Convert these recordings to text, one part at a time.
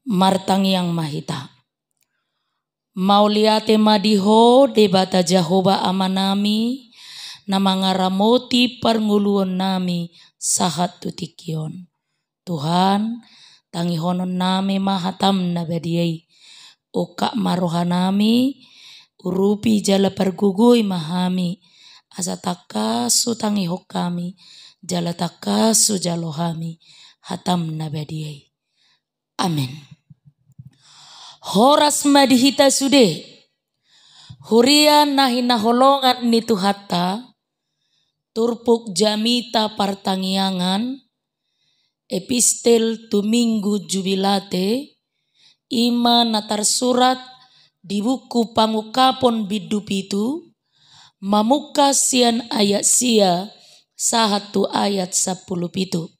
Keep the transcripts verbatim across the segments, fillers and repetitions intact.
Martangiang ma hita. Mauliate ma di Ho Debata Jahowa Amanami, na mangaramoti parngoluonnami sahat tu tingki on. Tuhan, tangihononnami ma hataM na badia i. Ungkap ma rohanami, urupi jala pargogoi ma hami, asa tangkas hutangihon hami, jala tangkas hujalo hami hataM na badia i. Amen. Horas ma di hita sude, huria na hinaholongan ni Tuhanta, turpuk jamita partangiangan, epistel tu Minggu Jubilate, i ma na tarsurat di buku Pangungkapon bindu pitu, mamungka sian ayat sia sahat tu ayat sampulu pitu.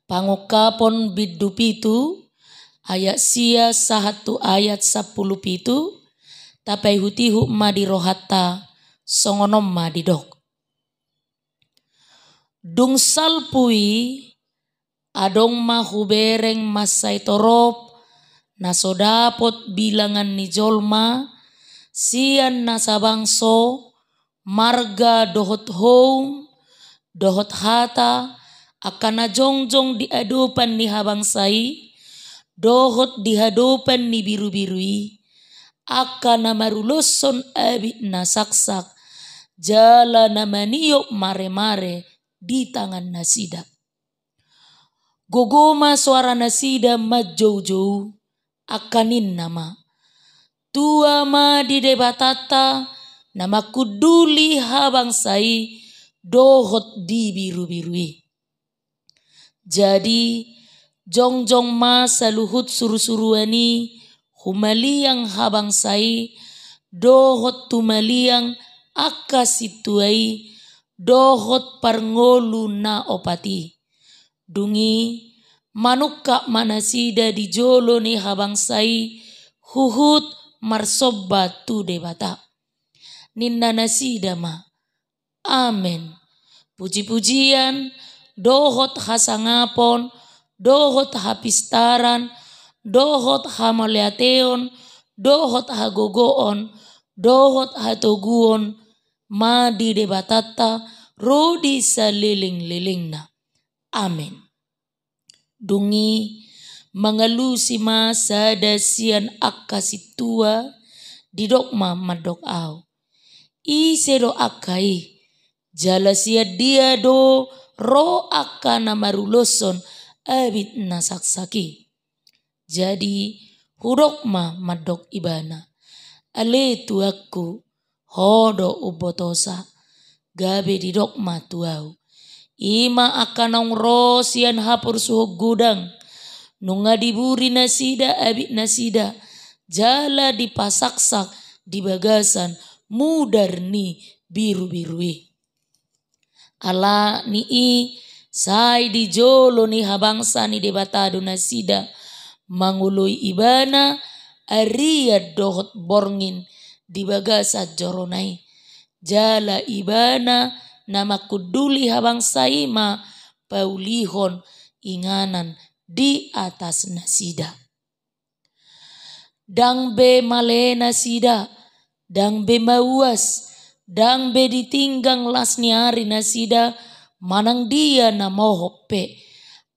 Pangungkapon bindu pitu, ayat sia sahat tu ayat sampulu pitu, tapaihutihut ma di rohanta, songon on ma didok. Dung salpu i, adong ma hubereng mansai torop, na so dapot bilangan ni jolma, sian nasa bangso, marga dohot houm, dohot hata, angka na jongjong di adopan ni habangsa i, dohot di hadopan ni birubiru i, angka na maruloshon abit na saksak, jala na maniop maremare di tangannasida. Gogo ma soaranasida manjoujou, angka ninna ma: Tua ma di Debatanta, na mangkunduli habangsa i dohot di birubiru i. Jadi, jongjong ma saluhut surusuruan i, humaliang habangsa i, dohot tumaliang angka sintua i, dohot parngolu na opat i. Dung i, manungkap ma nasida di jolo ni habangsa i, huhut marsomba tu Debata. Ninna nasida ma: Amen. Pujipujian, dohot hasangapon, dohot hapistaran, dohot hamauliateon, dohot hagogoon, dohot hatoguon, ma di Debatanta, ro di salelenglelengna. Amen. Dung i, mangalusi ma sada sian angka sintua, didok ma mandok ahu: Ise do angka i? Jala sian dia do ro angka na maruloshon abit na saksak i? Jadi, hudok ma mandok ibana: Ale tuanku, ho do umbotosa. Gabe didok ma tu ahu: I ma angka naung ro sian haporsuhon godang, nunga diburi nasida abit nasida, jala dipasaksak di bagasan mudar ni birubiru i. Ala ni i, sai di jolo ni habangsa ni Debata do nasida, mangoloi ibana arian dohot borngin di bagasan jorona i. Jala ibana na mangkunduli habangsa i ma paulihon inganan di atas nasida. Ndang be male nasida, ndang be mauas, ndang be ditinggang las ni ari nasida, manang dia na mohop pe.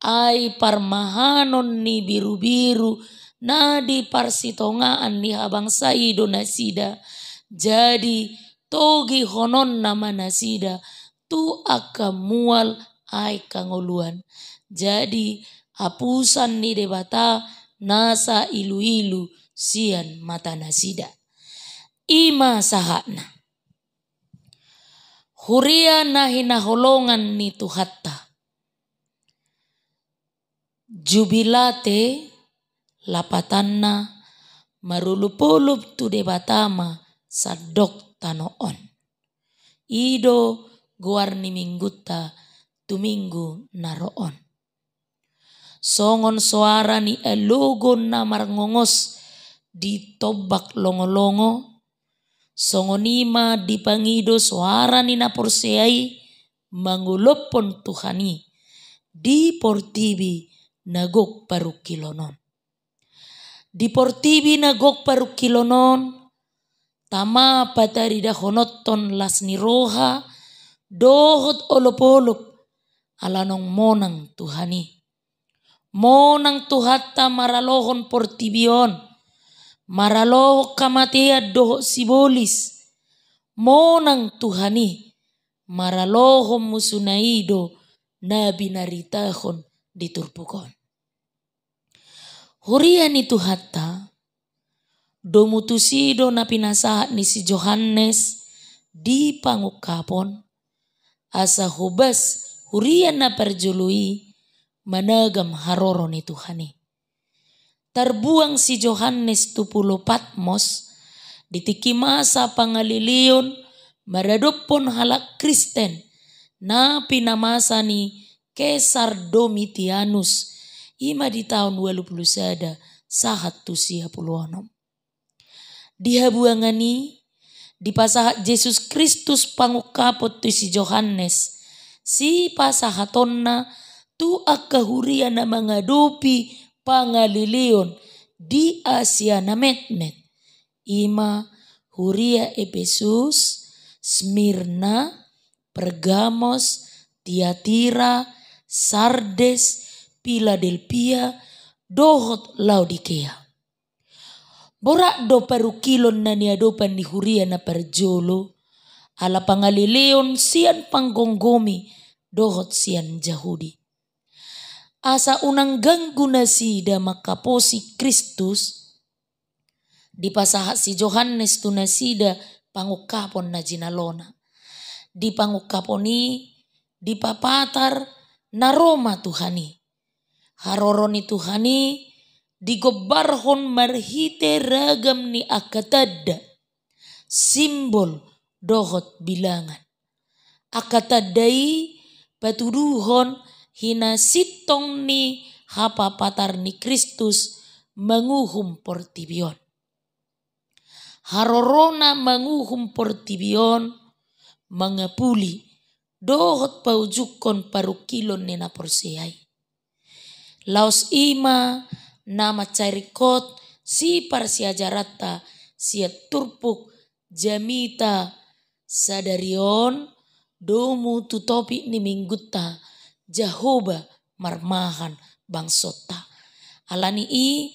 Ai parmahanon ni birubiru na di parsitongaan ni habangsa i do nasida. Jadi, togihononna ma nasida tu angka mual aek hangoluan. Jadi, apusan ni Debata nasa iluilu sian mata nasida. I ma sahatna. Huria na hinaholongan ni Tuhanta. Jubilate lapatanna marolopolop tu Debata ma sandok tano on. I do goar ni minggunta tu minggu na ro on. Songon soara ni alogo na marngongos di tombak longolongo, songon i ma dipangido soara ni na porsea i mangolophon Tuhan i di portibi na gok parungkilon on. Di portibi na gok parungkilon on, tama pataridahononhon las ni roha dohot olopolop, ala naung monang Tuhan i. Monang Tuhanta maralohon portibi on, maralohon hamatean dohot sibolis. Monang Tuhan i, maralohon musuna i do na binaritahon di turpuk on. Huria ni Tuhanta, domu tusi do na pinasahat ni si Johannes di Pangungkapon, asa hobas huria na parjolo i managam haroro ni Tuhan i. Tarbuang si Johannes tu pulo Patmos, di tingki masa pangaleleon maradophon halak Kristen na pinamasa ni Kesar Domitianus, i ma di taon ualu pulu sada sahat tu sia pulu onom. Di habuangan i, dipasahat Jesus Kristus pangungkapon tu si Johannes, sipasahatonna tu angka huria na mangadopi pangaleleon di Asia na metmet, i ma huria Epesus, Smirna, Pergamos, Tiatira, Sardes, Piladelpia, dohot Laodikea. Borat do parungkilon na niadopan ni huria na parjolo, ala pangaleleon sian panggomgomi dohot sian Jahudi. Asa unang ganggu nasida mangkaposi Kristus, dipasahat si Johannes tu nasida pangungkapon na jinalona. Di pangungkapon i dipapatar na ro ma Tuhan i. Haroro ni Tuhan i digombarhon marhite ragam ni angka tanda, simbol dohot bilangan. Angka tanda i patuduhon hinasintong ni hapapatar ni Kristus manguhum portibi on. Harorona manguhum portibi on, mangapuli dohot paujungkon parungkilon ni na porsea i. Laos i ma na mansai ringkot siparsiajaranta sian turpuk jamita sadari on, domu tu topik ni minggunta, Jahowa marmahan bangsonta. Ala ni i,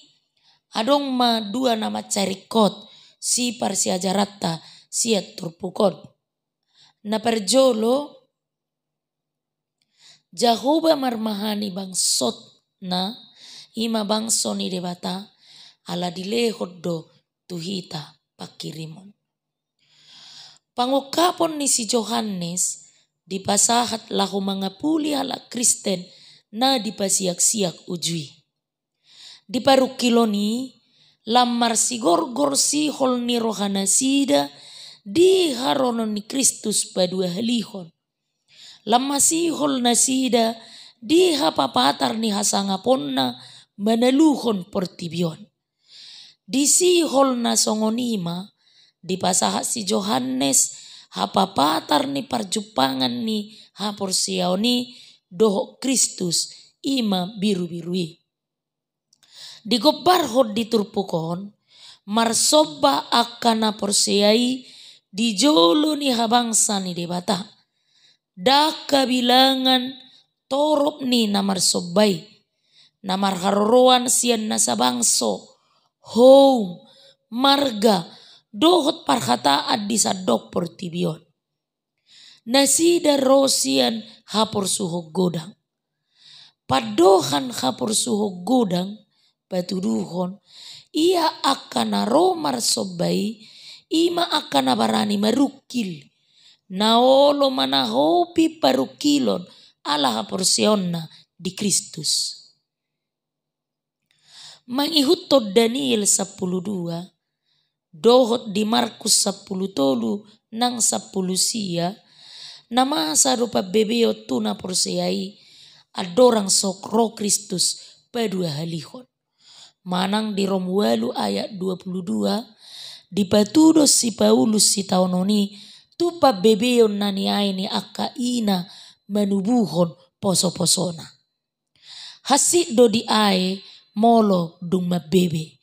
adong ma dua na mansai ringkot siparsiajaranta sian turpuk on. Na parjolo, Jahowa marmahani bangsona, i ma bangso ni Debata, ala dilehon do tu hita pangkirimon. Pangungkapon ni si Johannes dipasahat laho mangapuli halak Kristen na dipasiaksiak uju i. Di parungkilon i, lam marsigorgor sihol ni rohanasida di haroro ni Kristus paduahalihon. Lam masihol nasida di hapapatar ni hasangaponna manaluhon portibi on. Di sihol na songon i ma dipasahat si Johannes hapapatar ni parjumpangan ni haporseaon i dohot Kristus, i ma birubiru i. Digombarhon di turpuk on, marsomba angka na porsea i di jolo ni habangsa ni Debata. Ndang habilangan torop ni na marsomba i, na marharoroan sian nasa bangso, houm, marga, dohot parhataan di sandok portibi on. Nasida ro sian haporsuhon godang. Pandohan haporsuhon godang patuduhon, ia angka na ro marsomba i, i ma angka na barani marungkil, na olo manahopi parungkilon ala haporseaonna di Kristus. Mangihuthon Daniel sampulu dua, dohot di Markus sampulu tolu nang sampulu sia, na masa do pambebeon tu na porsea i, andorang so ro Kristus paduahalihon. Manang di Rom ualu ayat dua pulu dua, dipatudos si Paulus sitaonon i tu pambebeon na niae ni angka ina manubuhon posoposona. Hansit do di ae molo dung mambebe.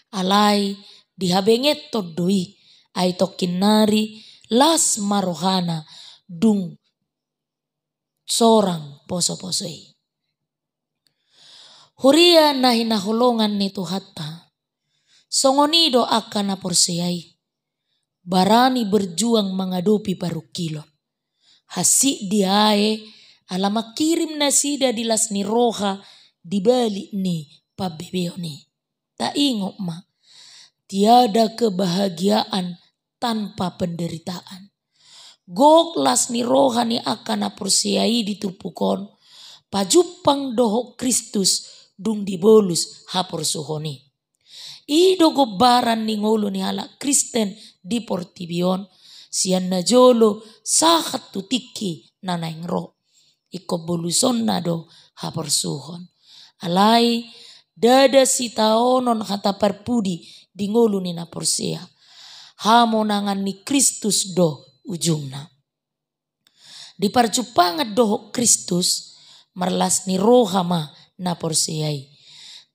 Alai dihabengeton do i, ai tongkin nari las ma rohana dung sorang poso-poso i. Huria na hinaholongan ni Tuhanta, songon i do angka na porsea i, barani berjuang mangadopi parungkilon. Hansit diae ala mangkirim nasida di las ni roha di balik ni pambebeon i. Taingot ma, tiada kebahagiaan tanpa penderitaan. Gok las ni roha ni angka na porsea i di turpuk on, pajumpang dohot Kristus dung dibolus haporsuhon i. I do gombaran ni ngolu ni halak Kristen di portibi on, sian na jolo sahat tu tingki na naeng ro. Ingkon bolusonna do haporsuhon. Alai, ndada sitaonon hata parpudi di ngolu ni na porsea. Hamonangan ni Kristus do ujungna. Di parjumpangan dohot Kristus, marlas ni roha ma na porsea i.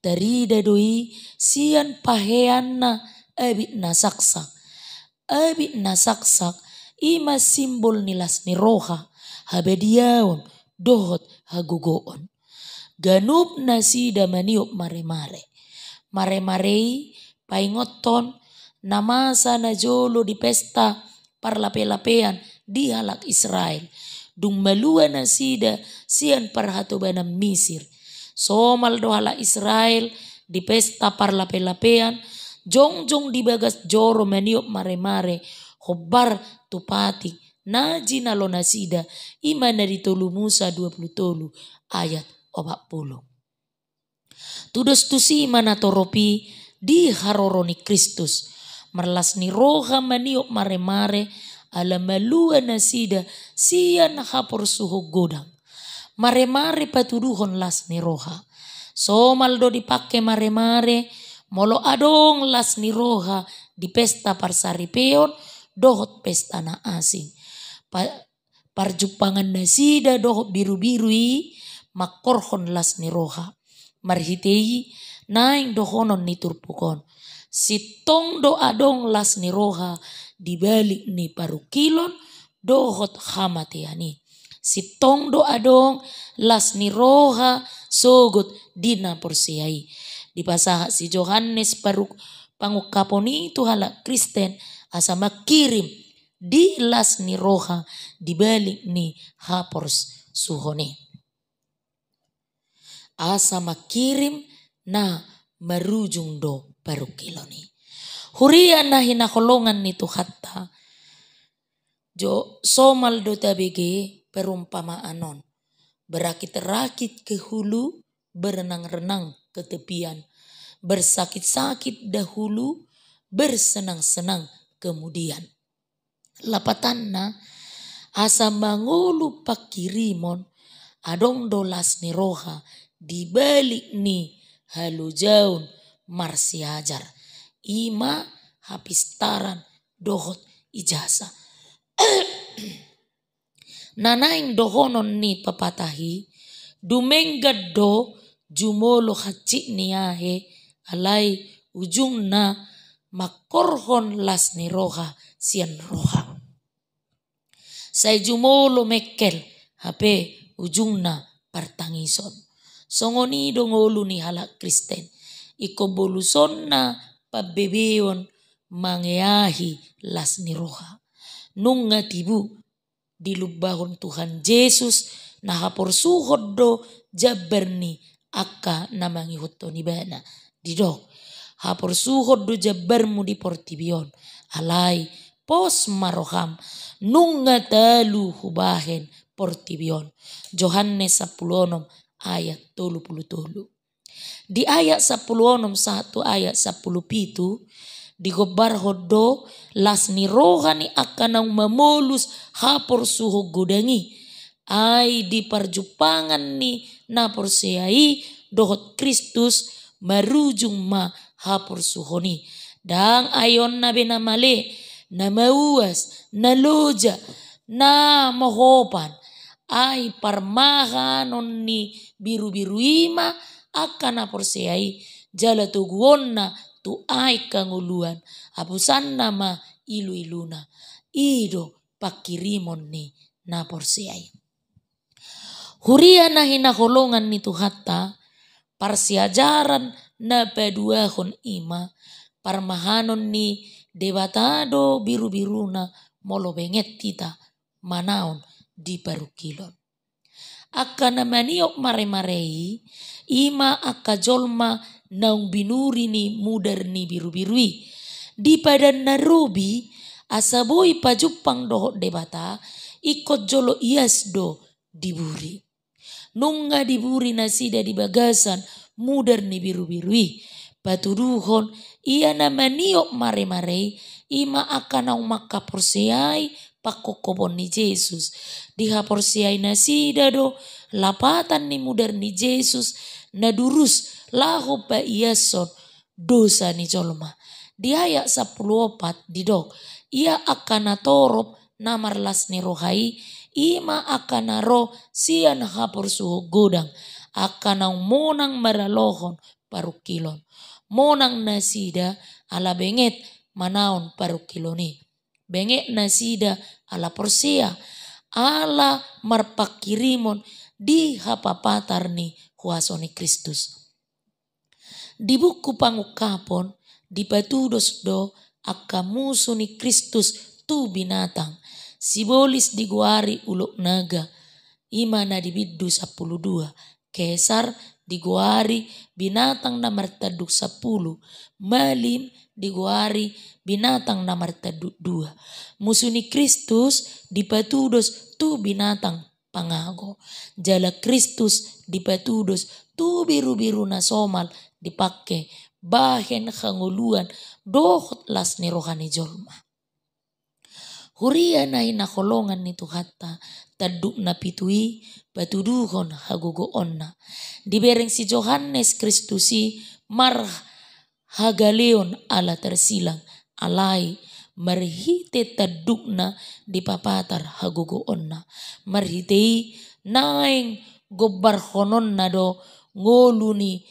Tarida do i sian paheanna abit na saksak. Abit na saksak i ma simbol ni las ni roha, habadiaon dohot hagogoon. Ganup nasida maniop maremare. Maremare i paingothon na masa na jolo di pesta parlape-lapean di halak Israel, dung malua nasida sian parhatobanan Misir. Somal do halak Israel di pesta parlape-lapean, jongjong di bagas joro maniop maremare, hombar tu patik na jinalo nasida, i ma na di tolu Musa dua pulu tolu ayat opat pulu. Tudos tusi ma natorop i di haroro ni Kristus. Marlas ni roha maniop maremare, ala malua nasida sian haporsuhon godang. Maremare patuduhon las ni roha. Somal do dipangke maremare, molo adong las ni roha di pesta parsaripeon dohot pesta na asing. Pa-, parjumpangan nasida dohot birubiru i mangkorhon las ni roha. Marhite i naeng dohonon ni turpuk on. Sintong do adong las ni roha di balik ni parungkilon dohot hamatean i. Sintong do adong las ni roha sogot di na porsea i. Dipasahat si Johannes paruk-, pangungkapon i tu halak Kristen asa mangkirim di las ni roha di balik ni haporsuhon i. Asa mangkirim na marujung do parungkilon i. Huria na hinaholongan ni Tuhanta, jo somal do tabege perumpamaan on. Berakit-rakit ke hulu, berenang-renang ke tepian. Bersakit-sakit dahulu, bersenang-senang kemudian. Lapatanna, asa mangolu pangkirimon, adong do las ni roha di balik ni halojaon marsiajar, i ma hapistaran dohot ijazah. Na naeng dohonon ni pepatah i, dumenggan do jumolo hansit ni ahe, alai ujungna mangkorhon las ni roha sian roha. Sai jumolo mengkel, hape ujungna partangison. Songon i do ngolu ni halak Kristen. Ingkon bolusonna pambebeon mangeahi las ni roha. Nunga tibu dilumbahon Tuhan Jesus, na haporsuhon do jambar ni angka na mangihuthon ibana. Didok, haporsuhon do jambarmu di portibi on, alai pos ma roham, nunga talu hubahen portibi on. Johannes sampulu onom ayat tolu pulu tolu. Di ayat sampulu onom sahat tu ayat sampulu pitu, digombarhon do las ni roha ni angka naung mamolus haporsuhon godang i. Ai di parjumpangan ni na porsea i dohot Kristus marujung ma haporsuhon i. Ndang aeonna be na male, na mauas, na loja, na mohopan. Ai parmahanon ni birubiru i ma angka na porsea i, jala toguonna tu aek hangoluan, apusanna ma iluiluna. I do pangkirimon ni na porsea i. Huria na hinaholongan ni Tuhanta, parsiajaran na paduahon i ma, parmahanon ni Debata do birubiruna molo benget hita manaon di parungkilon. Angka na maniop maremare i, i ma angka jolma naung binuri ni mudar ni birubiru i. Di padan na robi, asa boi pajumpang dohot Debata, ingkon jolo ias do diburi. Nunga diburi nasida di bagasan mudar ni birubiru i. Patuduhon, ia na maniop maremare i, i ma angka naung mangkaporseai pangkophopon ni Jesus. Dihaporseai nasida do lapatan ni mudar ni Jesus na durus laho paiashon dosa ni jolma. Di ayat sampulu opat didok, ia angka na torop na marlas ni roha i, i ma angka na ro sian haporsuhon godang, angka naung monang maralohon parungkilon. Monang nasida ala benget manaon parungkilon i. Benget nasida ala porsea, ala marpangkirimon di hapapatar ni huaso ni Kristus. Di buku Pangungkapon dipatudos do angka musu ni Kristus tu binatang. Sibolis digoari ulok naga, i ma na di bindu sampulu dua. Kesar digoari binatang na martanduk sampulu, malim digoari binatang na martanduk dua. Musu ni Kristus dipatudos tu binatang pangago. Jala Kristus dipatudos tu birubiru na somal dipangke bahen hangoluan dohot las ni roha ni jolma. Huria na hinaholongan ni Tuhanta, tanduk na pitu i patuduhon hagogoonna. Dibereng si Johannes Kristus i marhagaleon ala tarsilang, alai marhite tandukna dipapatar hagogoonna. Marhite i naeng gombarhononna do ngolu ni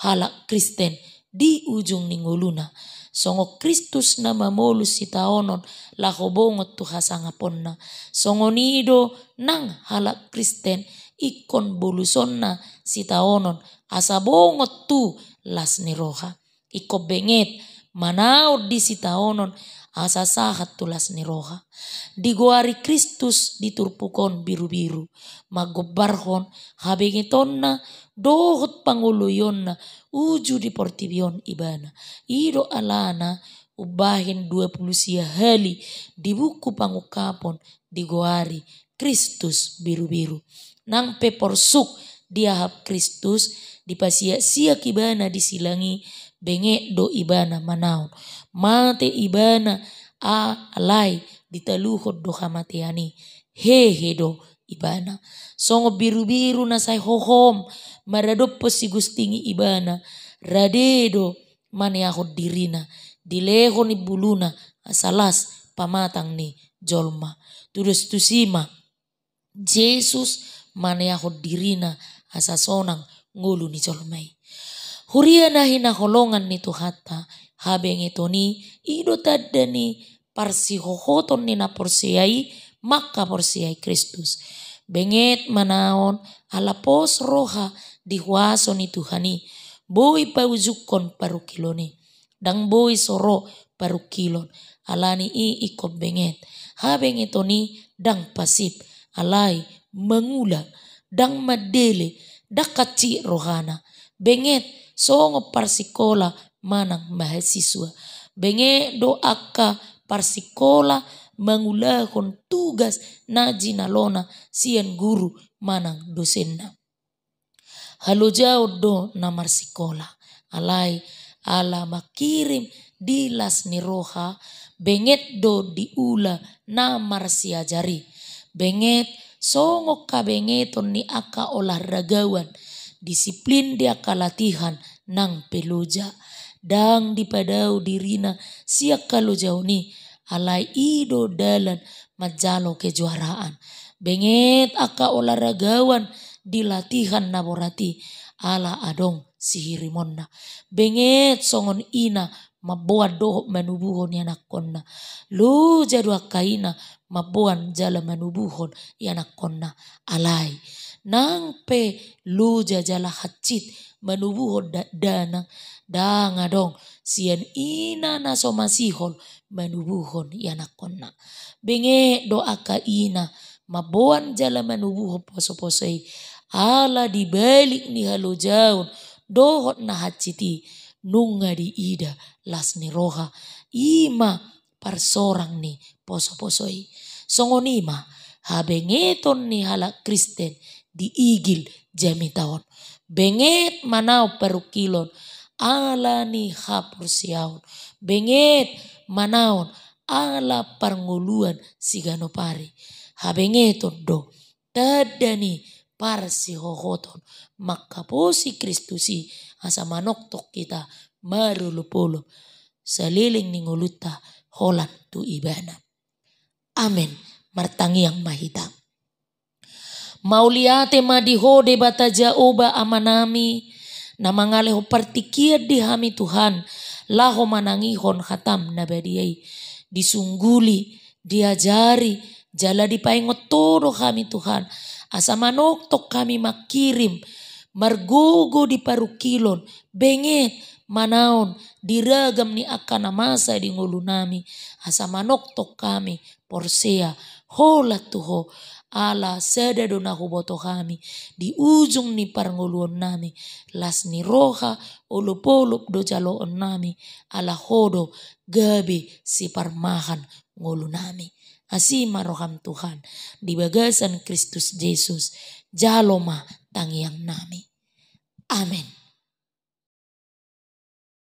halak Kristen di ujung ni ngoluna. Songon Kristus na mamolus sitaonon laho bongot tu hasangaponna, songon i do nang halak Kristen ingkon bolusonna sitaonon asa bongot tu las ni roha. Ingkon benget manaon di sitaonon asa sahat tu las ni roha. Digoari Kristus di turpuk on birubiru, manggombarhon habengetonna dohot pangoloionna uju di portibi on ibana. I do alana umbahen dua pulu sia hali di buku Pangungkapon digoari Kristus birubiru. Nang pe porsuk diahap Kristus, dipasiaksiak ibana di silang i, benget do ibana manaon. Mate ibana, alai ditaluhon do hamatean i. Hehe do ibana. Songon birubiru na sai hohom maradophon sigusting i ibana, rade do maneahon dirina, dilehon imbuluna asa las pamatang ni jolma. Tudos tusi ma Jesus maneahon dirina asa sonang ngolu ni jolma i. Huria na hinaholongan ni Tuhanta, habengeton i i do tanda ni parsihohoton ni na porsea i mangkaporseai Kristus. Benget manaon ala pos roha di huaso ni Tuhan i, boi paujungkon parungkilon i. Ndang boi so ro parungkilon, alani i ingkon benget. Habengeton i ndang pasip, alai mangula, ndang mandele, ndang hansit rohana. Benget songon parsikola manang mahasiswa. Benget do angka parsikola mangulahon tugas na jinalona sian guru manang dosenna. Halojaon do na marsikola, alai ala mangkirim di las ni roha, benget do diula na marsiajar i. Benget songon habengeton ni angka olahragawan, disiplin di angka latihan nang pe loja. Ndang dipadao dirina sian halojaon i, alai i do dalan manjalo kejuaraan. Benget angka olahragawan di latihan na borat i, ala adong sihirimonna. Benget songon ina mamboan dohot manubuhon ianakkonna. Loja do angka ina mamboan jala manubuhon ianakkonna. Alai nang pe loja jala hansit manubuhon dakdanak, ndang adong sian ina na so masihol manubuhon ianakkonna. Benget do angka ina mamboan jala manubuhon posoposo i, ala di balik ni halojaon dohot na hansit i nunga diida las ni roha. I ma parsorang ni posoposo i. Songon i ma habengeton ni halak Kristen di Igil Jamita on. Benget manaon parungkilon ala ni haporseaon. Benget manaon ala parngoluan siganup ari. Habengeton do tanda ni parsihohoton mangkaposi Kristus i, asa manongtong hita marolopolop saleleng ni ngolunta holan tu Ibana. Amen. Martangiang ma hita. Mauliate ma di Ho Debata Jahowa Amanami, na mangalehon partingkian di hami Tuhan, laho manangihon hataM na badia i. Disungguli, diajari, jala dipaingot Ho do hami Tuhan, asa manongtong hami mangkirim margogo di parungkilon, benget manaon di ragam ni angka na masa di ngolunami, asa manongtong hami porsea holan tu Ho, ala sada do na huboto hami di ujung ni parngoluonnami, las ni roha, olopolop do jaloonnami, ala Ho do gabe siparmahan ngolunami. Asi ma rohaM Tuhan, di bagasan Kristus Jesus, jalo ma tangiangnami. Amen.